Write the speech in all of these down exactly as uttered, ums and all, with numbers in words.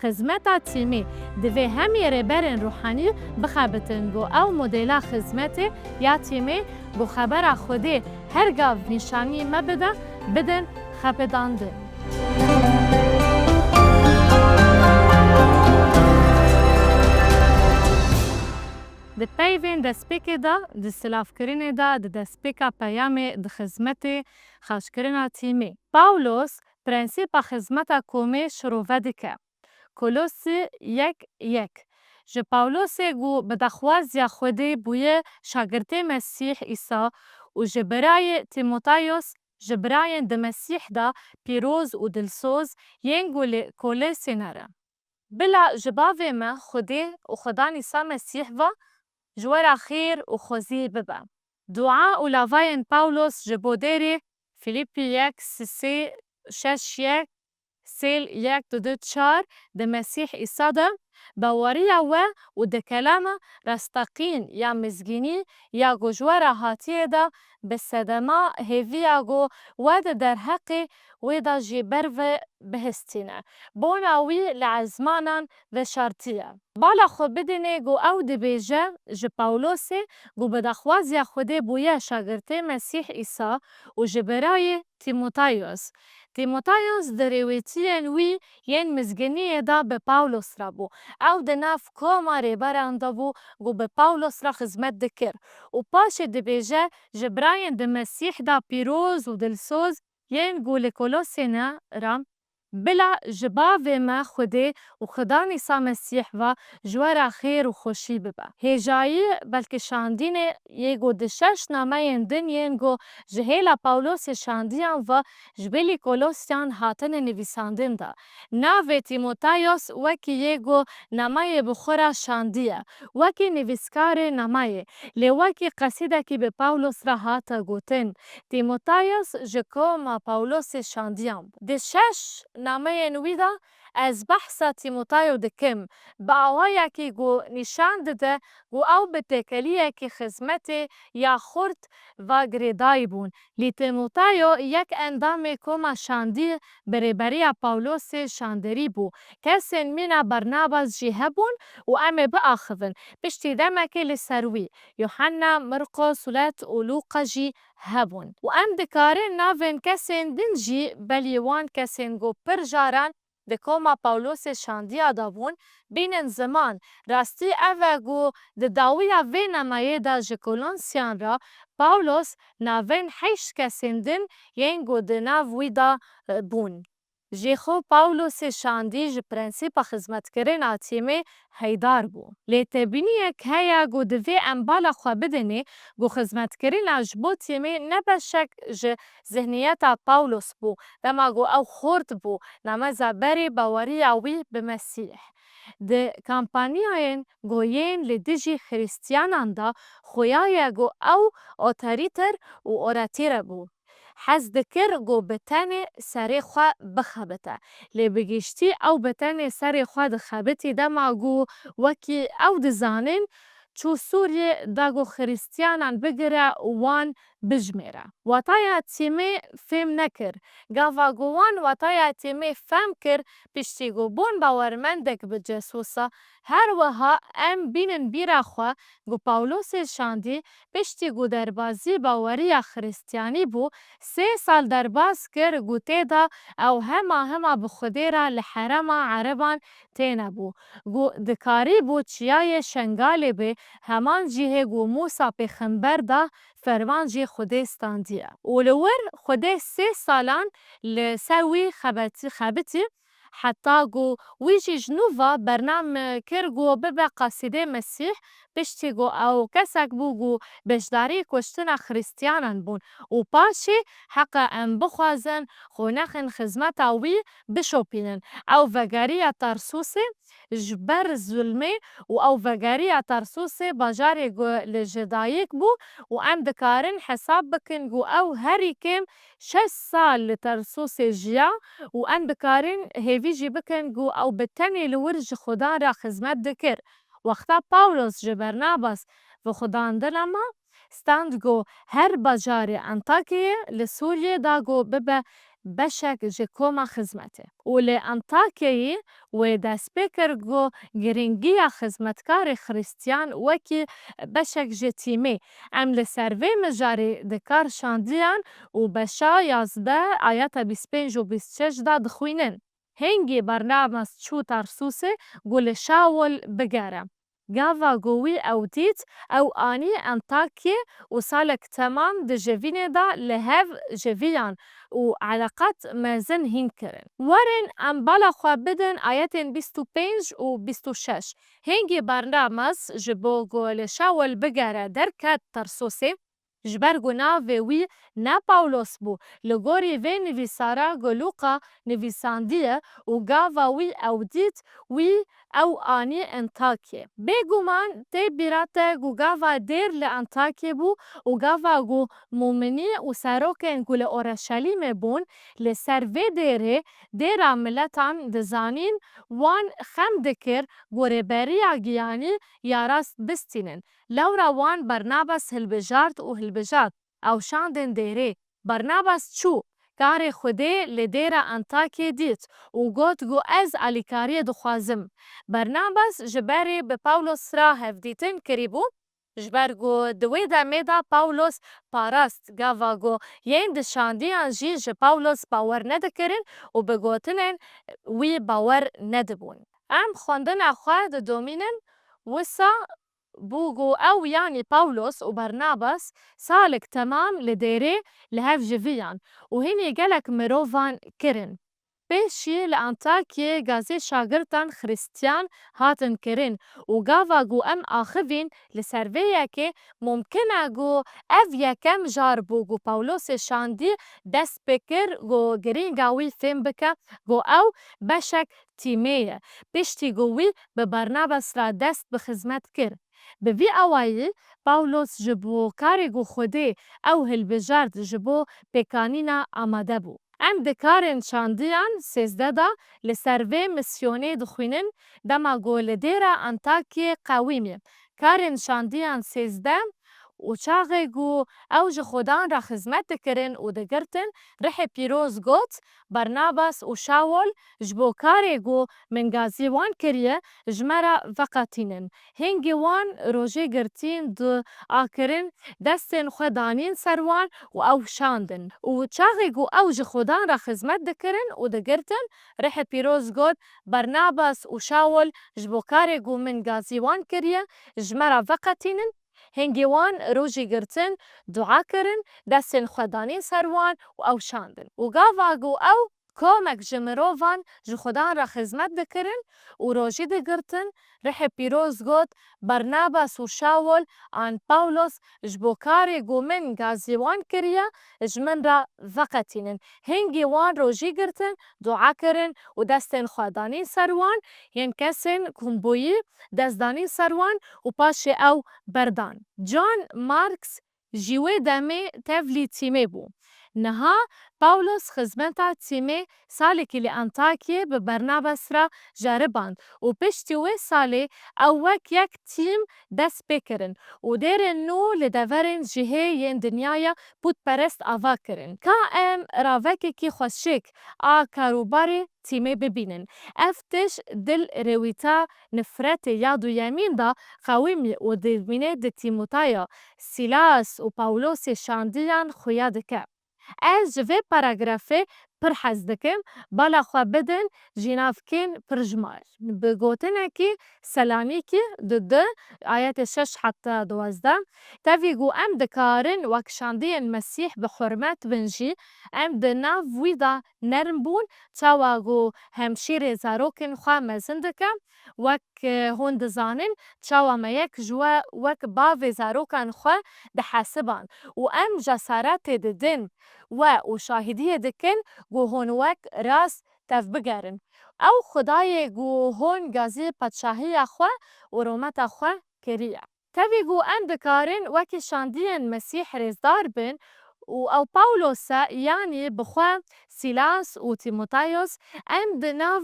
Xizmeta tîmî divê hemî rêberên ruhanî bixebitin ku ew modela xizmetê ya tîmê ku xebera Xwedê her gav nîşanî me bide, bidin xebitandin. Di peyvên destpêkê de, di silavkirinê de, di destpêka peyamê, di xizmetê xaçkirina tîmê, Pawlos prensîpa xizmeta komê şirove dike. Kolosî yek yek. Ji Pawlosê ku bi daxwaziya Xwedê bûye şagirtê Mesîh Îsa û ji birayê Tîmotayos, ji birayên di Mesîh de pîroz û dilsoz yên ku li Kolosê ne re. Bila ji bavê me Xwedê û Xudan Îsa Mesîh ve ji we re xêr û xwezî bibe. Dua û lavayên Pawlos ji bo dêrê Fîlîpî yek sê, şeş yek, sêl yek du du çar, di Mesîh Îsa de baweriya we û di kelama rasteqîn ya mizgînî ya ku ji we re hatiye de bi sedema hêviya ku we di derheqê wê de jî ber ve bihistîne. Bona wî li ezmanan veşartiye. Bala xwe bidinê ku ew dibêje, ji Pawlosê ku bi daxwaziya Xwedê bûye şagirtê Mesîh Îsa û ji birayê Tîmotayos. Tîmotayos di rêwîtiyên wî yên mizginiyê de bi Pawlos re bû. Ew di nav koma rêberan de bû ku bi Pawlos re xizmet dikir û paşê dibêje, ji birayên di Mesîh de pîroz û dilsoz yên ku li Kolosê ne re, bila ji bavê me Xwedê û Xudan Îsa Mesîh ve ji we re xêr û xweşî bibe. Hêjayî, belkî şandînê yê ku di şeş nameyên din yên ku ji hêla Pawlosê şandiyan ve ji bilî Kolosyan hatine nivîsandin de. Navê Tîmotayos wekî yê ku nameyê bi xwe re şandiye, wekî nivîskarê nameyê, lê wekî qesîdekî bi Pawlos re hate gotin. Tîmotayos ji koma Pawlosê şandiyan bû. Di şeş nameyên wî de ez behsa Tîmotayo dikim, bi awayekî ku nîşan dide ku ew bi têkeliyekî xizmetê ya xurt ve girêdayî bûn. Lê Tîmotayo yek endamê koma şandî bi rêberiya Pawlosê şanderî bû. Kesên mîna Barnabas jî hebûn û em ê biaxivin. Piştî demekê li ser wî, Yuhanna, Mirqos, Lut û Lûqa jî hebûn. Û em dikarin navên kesên din jî, belê wan kesên ku pir caran di koma Pawlosê şandiya de bûn, bînin ziman. Rastî ev e ku di dawiya vê nameyê de ji Kolosyan re Pawlos navên heşt kesên din yên ku di nav wî de, e, bûn. Jêxo Pawlosê şandî ji prensîpa xizmetkirina tîmê heyidar bû. Lê tebîniyek heye ku divê em bala xwe bidinê ku xizmetkirina ji bo tîmê ne beşek ji zihniyeta Pawlos bû, dema ku ew xort bû, nameza berê baweriya wî bi Mesîh. Di kampanyayên ku yên li dijî Xiristiyanan de xuya ye ku ew otorîter û oratîre bû. Hez dikir ku bi tenê serê xwe bixebite. Lê bi giştî ew bi tenê serê xwe dixebitî dema ku wekî ew dizanin çû Sûriyê da ku Xiristiyanan bigire û wan bijmêre. Wataya tîmê fêm nekir. Gava ku wan wataya tîmê fehm kir, piştî ku bûn bawermendek bi Cesûsa, her wiha em bînin bîra xwe ku Pawlosê şandî piştî ku derbazî baweriya Xiristiyanî bû, sê sal derbas kir ku tê de ew hema hema bi Xwedê re li herêma Ereban tênebû, ku dikarîbû çiyayê Şengalê bê, heman cihê ku Mûsa pêxember da ferman jî Xwedê standiye. Û li wir Xwedê sê salan li ser wî xebetî, xebitî, heta ku wî jî ji nû ve bername kir ku bibe qasîdê Mesîh, piştî ku ew kesek bû ku beşdarî kuştina Xiristiyanan bûn û paşê heqa em bixwazin xwe nexin xizmeta wî bişopînin. Ew vegeriya Tarsûsê ji ber zulmê û ew vegeriya Tarsûsê bajarê ku li ji dayik bû û em dikarin hesab bikin ku ew herî kêm şeş sal li Tarsûsê jiya û em dikarin hêvî jî bikin ku ew bi tenê li wir ji Xudan re xizmet dikir. Wexta Pawlos ji Bernabas ve xwedandina me, stand ku her bajarê Antakyayê li Sûriyê da ku bibe beşek ji koma xizmetê. Û li Antakyayê wê dest pê kir ku girîngiya xizmetkarê Xristiyan wekî beşek ji tîmê. Em li ser vê mijarê di kar şandiyan û beşa yazdeh ayeta bîst pênc û bîst şeş de dixwînin. Hingî Barnabas çû Tarsûsê ku li Şawul bigere. Gava ku wî ew dît, ew anî Antakyê û salek temam di civînê de li hev civiyan û eleqat mezin hîn kirin. Werin em bala xwe bidin ayetên bîst û pênc û bîst û şeş. Hingî Barnabas ji bo ku li Şawul bigere derket Tarsûsê. Ji ber ku navê wî ne Pawlos bû, li gorî vê nivîsara ku Lûqa nivîsandiye û gava wî ew dît, wî ew anî Antakyê. Bêguman tê bîra te ku gava dêr li Antakyê bû û gava ku mûminî û serokên ku li Oreşelîmê bûn, li ser vê dêrê, dêra miletan dizanîn, wan xem dikir ku rêberiya giyanî ya rast bistînin. Lewra wan Barnabas hilbijart û hilbijart, ew şandin dêrê. Barnabas çû, karê Xwedê li dêra Antakyê dît û got ku ez alîkariyê dixwazim. Barnabas ji berê bi Pawlos re hevdîtin kirîbû, ji ber ku di wê demê de Pawlos parast, gava ku yên di şandiyan jî ji Pawlos bawer nedikirin û bi gotinên wî bawer nedibûn. Em xwendina xwe didomînin, wisa bû ku ew, yanî Pawlos û Barnabas, salek temam li dêrê li hev civiyan û hînî gelek mirovan kirin. Pêşî li Antakyê gazî şagirtan Xristiyan hatin kirin û gava ku em axivîn li ser vê yekê, mumkin e ku ev yekem car bû ku Pawlosê şandî dest pê kir ku girînga wî fêm bike ku ew beşek tîmê ye, piştî ku wî bi Barnabas re dest bi xizmet kir. Bi vî awayî Pawlos ji bo karê ku Xwedê ew hilbijart ji bo pêkanîna amade bû. Em di karên şandiyan sêzdeh de li ser vê misyonê dixwînin, dema ku li dêra Antakyê qewîmî. Karên şandiyan sêzdeh û çaxê ku ew ji Xudan re xizmet dikirin û digirtin, Rihê Pîroz got, Barnabas û Şawol ji bo karê ku min gazî wan kiriye, ji me re veqetînin. Hingî wan rojê girtîn, dua kirin, destên xwe danîn ser wan û ew şandin. Û çaxê ku ew ji Xudan re xizmet dikirin û digirtin, Rihê Pîroz got, Barnabas û Şawol ji bo karê ku min gazî wan kiriye, ji me re veqetînin. Hingî wan rojî girtin, dua kirin, destên xwe danîn ser wan û ew şandin. Û gava ku ew komek ji mirovan ji Xudan re xizmet dikirin û rojî digirtin, Rihê Pîroz got, Barnabas û Şawol an Pawlos ji bo karê ku min gazî wan kiriye, ji min re veqetînin. Hingî wan rojî girtin, dua kirin û destên xwe danîn ser wan, yên kesên ku bûyî dest danîn ser wan û paşê ew berdan. John Marks jî wê demê tevlî tîmê bû. Niha Pawlos xizmeta tîmê salekî li Antakyê bi Barnabas re ceriband û piştî wê salê ew wek yek tîm dest pê kirin û dêrên nû li deverên cihê yên dinyaya pûtperest ava kirin. Ka em ravekekî xweşik a karûbarê tîmê bibînin. Ev tişt dil rêwîta nifretê ya duyemîn de qewimî û dibîne di Tîmotaya, Sîlas û Pawlosê şandiyan xuya dike. Ez ji vê paragrafê pir hez dikim, bala xwe bidin jînavkên pirjimar. Bi gotinekî Selanîkî du du, ayetê şeş heta duwazdeh, tevî ku em dikarin wek şandiyên Mesîh bi hurmet bin jî, em di nav wî de nerm bûn, çawa ku hemşîrê zarokên xwe mezin dike, wek, e, hûn dizanin, çawa me yek ji we wek bavê zarokan xwe dihesiban û em cesaretê didin we û şahidiyê dikin ku hûn wek rast tevbigerin. Ew Xwedayê ku hûn gazî padşahiya xwe û rûmeta xwe kiriye. Tevî ku em dikarin wekî şandiyên Mesîh rêzdar bin û ew Pawlos e, yanî bi xwe Sîlas û Tîmotayos, em di nav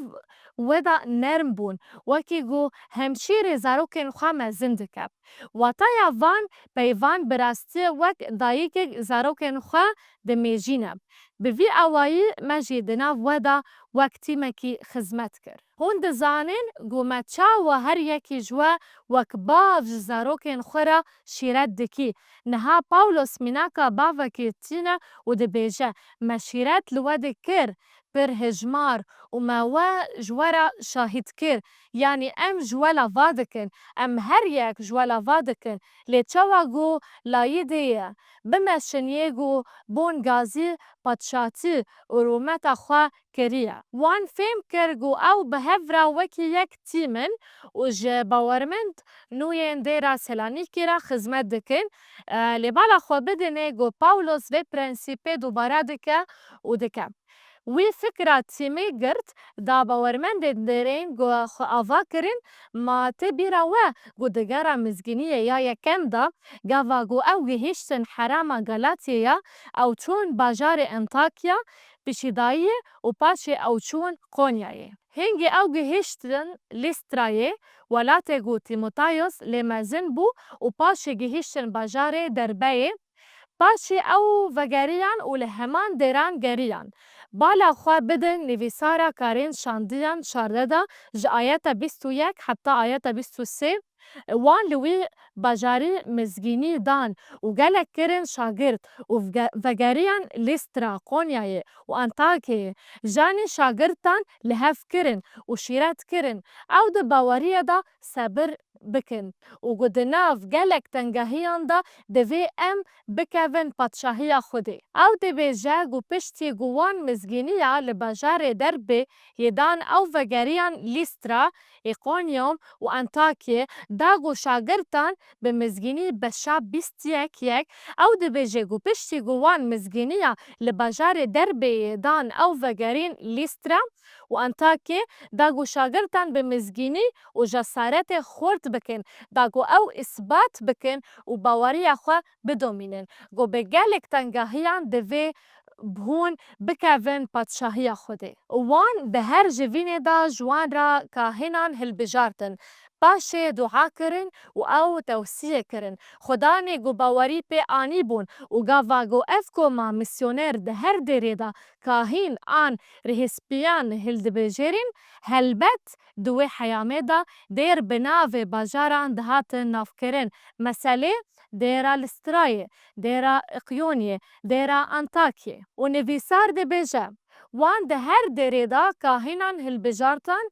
we de nerm bûn, wekî ku hemşîrê zarokên xwe mezin dike. Wataya van peyvan bi rastî wek dayikek zarokên xwe dimêjîne. Bi vî awayî me jî di nav we de wek tîmekî xizmet kir. Hûn dizanin ku me çawa her yekî ji we wek bav ji zarokên xwe re şîret dikî. Niha Pawlos mînaka bavekî tîne û dibêje, me şîret li we dikir, pir hejmar û me we ji we re şahîd kir. Yanî em ji we lava dikin, em her yek ji we lava dikin. Lê çawa ku layî dê ye, bimeşin yê ku bûn gazî padşatî û rûmeta xwe kiriye. Wan fêm kir ku ew bi hev re wekî yek tîm in û ji bawermend nû yên dêra Selanîkê re xizmet dikin. E, lê bala xwe bidinê ku Pawlos vê prensîpê dubare dike û dike. Wî fikra tîmê girt, da bawermendên dêrên ku xwe ava kirin, ma tê bîra we ku di gera mizgîniyê ya yekem de, gava ku ew gihîştin herêma Galatyaya, ew çûn bajarê Antakya, piştî dayî û paşê ew çûn Qonyayê. Hingê ew gihîştin Lîstrayê, welatê ku Tîmotayos lê mezin bû û paşê gihîştin bajarê Derbeyê. Paşê ew vegeriyan û li heman dêran geriyan. Bala xwe bidin nivîsara karên şandiyan çardeh de ji ayeta bîst û yek heta ayeta bîst û sê. Wan li wî bajarî mizgînî dan û gelek kirin şagirt û vge-, vegeriyan Lîstra, Qonyayê û Antakyayê. Janî şagirtan li hev kirin û şîret kirin. Ew di baweriyê de sebir bikin û ku di nav gelek tengahiyan de divê em bikevin padşahiya Xwedê. Ew dibêje ku piştî ku wan mizgîniya li bajarê Derbê yê dan ew vegeriyan Lîstra, Îqonyum û Antakyê, da ku şagirtan bi mizgînî beşa bîst yek yek, ew dibêje ku piştî ku wan mizgîniya li bajarê Derbê yê dan ew vegerîn Lîstra û Antakyê, da ku şagirtan bi mizgînî û cesaretê xurt bikin, da ku ew îsbat bikin û baweriya xwe bidomînin, ku bi gelek tengahiyan divê hûn bikevin padşahiya Xwedê. Wan di her civînê de ji wan re kahînan hilbijartin. Paşê dua kirin û ew tewsiye kirin. Xudanê ku bawerî pê anîbûn û gava ku ev koma misyoner di her dêrê de kahîn an rihîspiyan hildibijêrin, helbet di wê heyamê de dêr bi navê bajaran dihatin navkirin. Meselê dêra Listrayê, dêra Îqyoniyê, dêra Antakyê. Û nivîsar dibêje, wan di her dêrê de kahînan hilbijartan,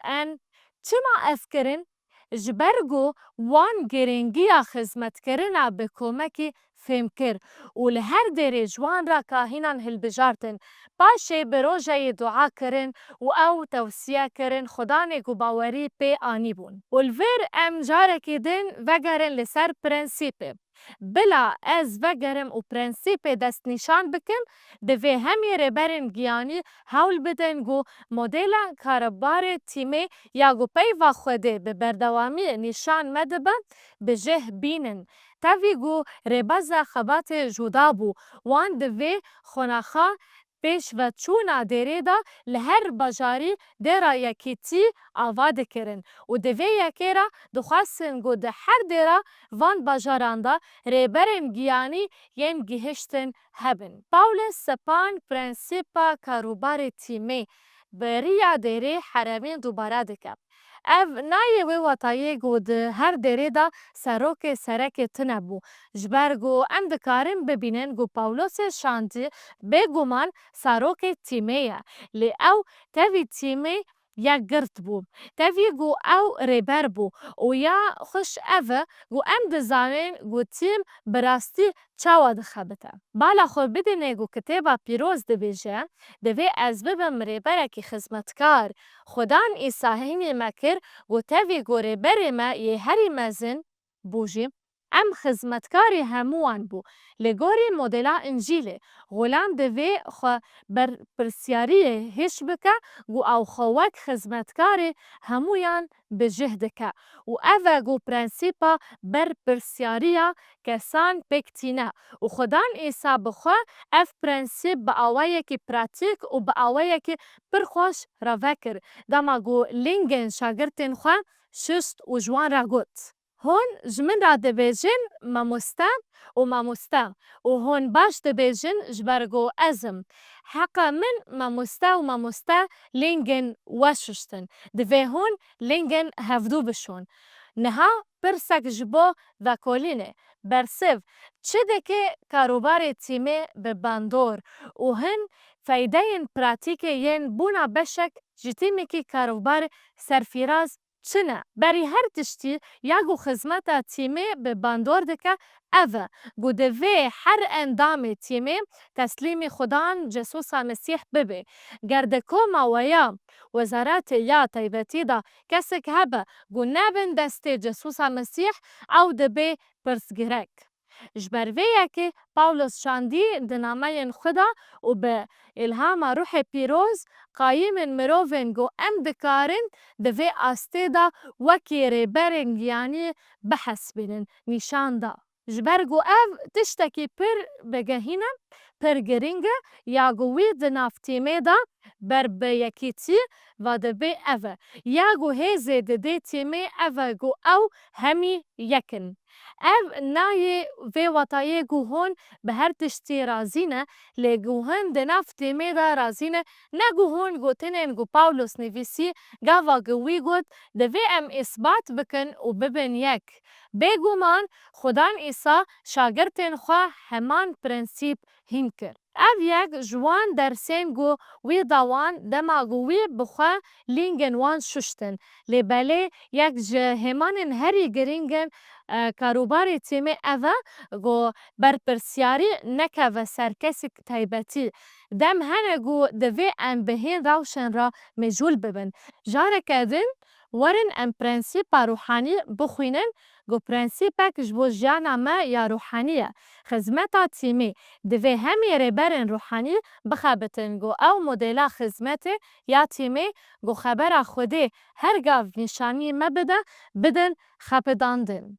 en çima ev kirin? Ji ber ku wan girîngiya xizmetkirina bi komekî fêm kir û li her dêrê ji wan re kahînan hilbijartin. Paşê bi rojeyê dua kirin û ew tewsiye kirin Xudanê ku bawerî pê anîbûn. Û li vir em carekî din vegerin li ser prensîpê. Bila ez vegerim û prensîpê destnîşan bikim, divê hemî rêberên giyanî hewl bidin ku modela karûbarê tîmê ya ku peyva Xwedê bi berdewamî nîşan me dibe, bi cih bînin. Tevî ku rêbeza xebatê cuda bû, wan divê xonaxa pêşveçûna dêrê de li her bajarî dêra yekîtî ava dikirin û di vê yekê re dixwestin ku di her dêra van bajaran de rêberên giyanî yên gihiştin hebin. Pawlus sepan prensîpa karûbarê tîmê bi riya dêrê herêmî dubare dike. Ev nayê wê watayê ku di her dêrê de serokê serekê tune bû. Ji ber ku em dikarin bibînin ku Pawlosê şandî bêguman serokê tîmê ye. Lê ew tevî tîmê yek girt bû. Tevî ku ew rêber bû û ya xweş ev e ku em dizanin ku tîm bi rastî çawa dixebite. Bala xwe bidinê ku Kitêba Pîroz dibêje, divê ez bibim rêberekî xizmetkar. Xudan Îsa hînê me kir ku tevî ku rêberê me yê herî mezin bû jî, em xizmetkarê hemû wan bû. Li gorî modela Încîlê, xulam divê xwe berpirsiyariyê hişk bike ku ew xwe wek xizmetkarê hemûyan bi cih dike û ev e ku prensîpa berpirsiyariya kesan pêk tîne û Xudan Îsa bi xwe ev prensîp bi awayekî pratîk û bi awayekî pir xweş rave kir, dema ku lingên şagirtên xwe şişt û ji wan re got, Hûn ji min re dibêjin mamoste û mamoste û hûn baş dibêjin ji ber ku ez im. Heqa min mamoste û mamoste lingên we şuştin. Divê hûn lingên hevdû bişon. Niha pirsek ji bo vekolînê. Bersiv, çi dike karûbarê tîmê bi bandor û hin feydeyên pratîkê yên bûna beşek ji tîmekî karûbar serfîraz çi ne? Berî her tiştî ya ku xizmeta tîmê bi bandor dike ev e, ku divê her endamê tîmê teslîmî Xudan Cesûsa Mesîh bibe. Ger di koma we ya wezaretê ya taybetî de kesek hebe ku ne bin destê Cesûsa Mesîh, ew dibe pirsgirêk. Ji ber vê yekê Pawlos şandî di nameyên xwe de û bi îlhama Ruhê Pîroz qayîmên mirovên ku em dikarin di vê astê de wekî rêberên giyanî bihesibînin, nîşan da. Ji ber ku ev tiştekî pir bigehîn e, pir girîng e, ya ku wî di nav tîmê de ber bi yekîtî ve dibê ev e. Ya ku hêzê didê tîmê ev e ku ew hemî yek in. Ev nayê vê watayê ku hûn bi her tiştî razî ne, lê ku hûn di nav tîmê de razî ne, ne ku hûn gotinên ku Pawlos nivîsî, gava ku wî got, divê em îsbat bikin û bibin yek. Bêguman, Xudan Îsa şagirtên xwe heman prensîp hîn kir. Ev yek ji wan dersên ku wî da wan dema ku wî bi xwe lîngên wan şuştin. Lê belê yek ji hêmanên herî girîngên, e, karûbarê tîmê ev e ku berpirsiyarî nekeve ser kesek taybetî. Dem hene ku divê em bi hîn rewşên re meşgûl bibin. Careke din werin em prensîpa ruhanî bixwînin, ku prensîpek ji bo jiyana me ya ruhanî ye. Xizmeta tîmî. Divê hemî rêberên ruhanî bixebitin ku ew modela xizmetê ya tîmê ku xebera Xwedê her gav nîşanî me bide, bidin xebitandin.